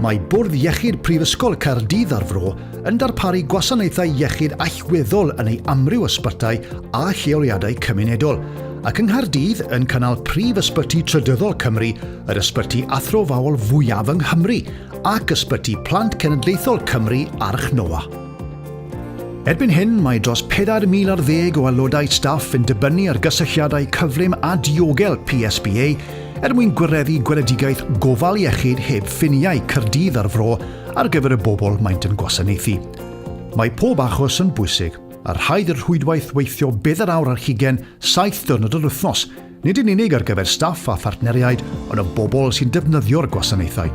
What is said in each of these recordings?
Mae Bwrdd Iechyd Prifysgol Caerdydd a'r Fro yn darparu gwasanaethau iechyd allweddol yn ei amryw ysbytai a lleoliadau cymunedol, ac yng Nghaerdydd yn cynnal prif ysbyty trydyddol Cymru, yr ysbyty athrofaol fwyaf yng Nghymru, ac Ysbyty Plant Cenedlaethol Cymru Arch Noa. Erbyn hyn, mae dros 4,000 ar ddeg o aelodau staff yn dibynnu ar gysylltiadau cyflym a diogel PSBA er mwyn gwireddu gweledigaeth gofal iechyd heb ffiniau Caerdydd a'r Fro ar gyfer y bobl maent yn gwasanaethu. Mae pob achos yn bwysig, a rhaid i'r rhwydwaith weithio bedair awr ar hugain, saith diwrnod yr wythnos, Nid yn unig ar gyfer staff a phartneriaid, ond y bobl sy'n defnyddio'r gwasanaethau.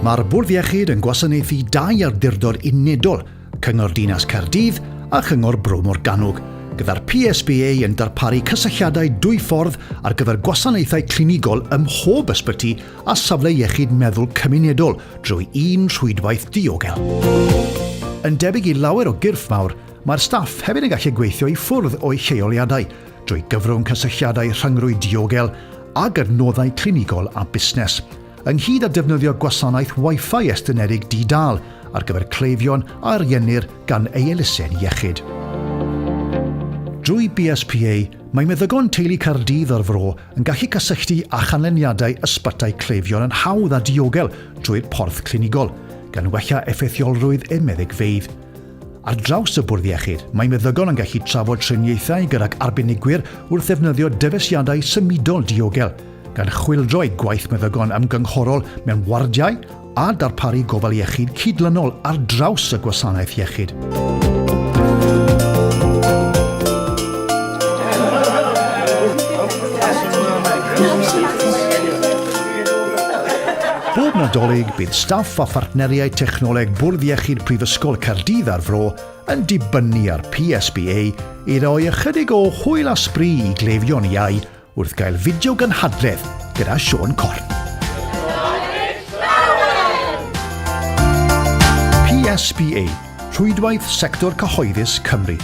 Mae'r Bwrdd Iechyd yn gwasanaethu dau awdurdod unedol, Cyngor Dinas Caerdydd a Chyngor Bro Morgannwg, gyda'r PSBA yn darparu cysylltiadau dwy ffordd ar gyfer gwasanaethau clinigol ym mhob ysbyty a safle iechyd meddwl cymunedol drwy un rhwydwaith diogel. Yn debyg i lawer o gyrff mawr, mae'r staff hefyd yn gallu gweithio i ffwrdd o'u lleoliadau, drwy gyfrwng cysylltiadau rhyngrwyd diogel ag adnoddau clinigol a busnes, ynghyd â defnyddio gwasanaeth Wi-Fi estynedig di-dâl ar gyfer cleifion a ariennir gan ei elusen iechyd. Drwy BSPA, mae meddygon teulu Caerdydd a'r Fro yn gallu cysylltu â chanlyniadau ysbytai cleifion yn hawdd a diogel drwy'r porth clinigol, gan wella effeithiolrwydd eu meddygfeydd. Ar draws y bwrdd iechyd, mae meddygon yn gallu trafod triniaethau gydag arbenigwyr wrth ddefnyddio dyfeisiadau symudol diogel, gan chwyldroi gwaith meddygon ymgynghorol mewn wardiau a darparu gofal iechyd cydlynol ar draws y gwasanaeth iechyd. Bob Nadolig, bydd staff a phartneriaid technoleg Bwrdd Iechyd Prifysgol Caerdydd a'r Fro yn dibynnu ar PSBA i roi ychydig o hwyl a sbri i gleifion iau wrth gael fideo gynhadledd gyda Siôn Corn. PSBA, Rhwydwaith Sector Cyhoeddus Cymru.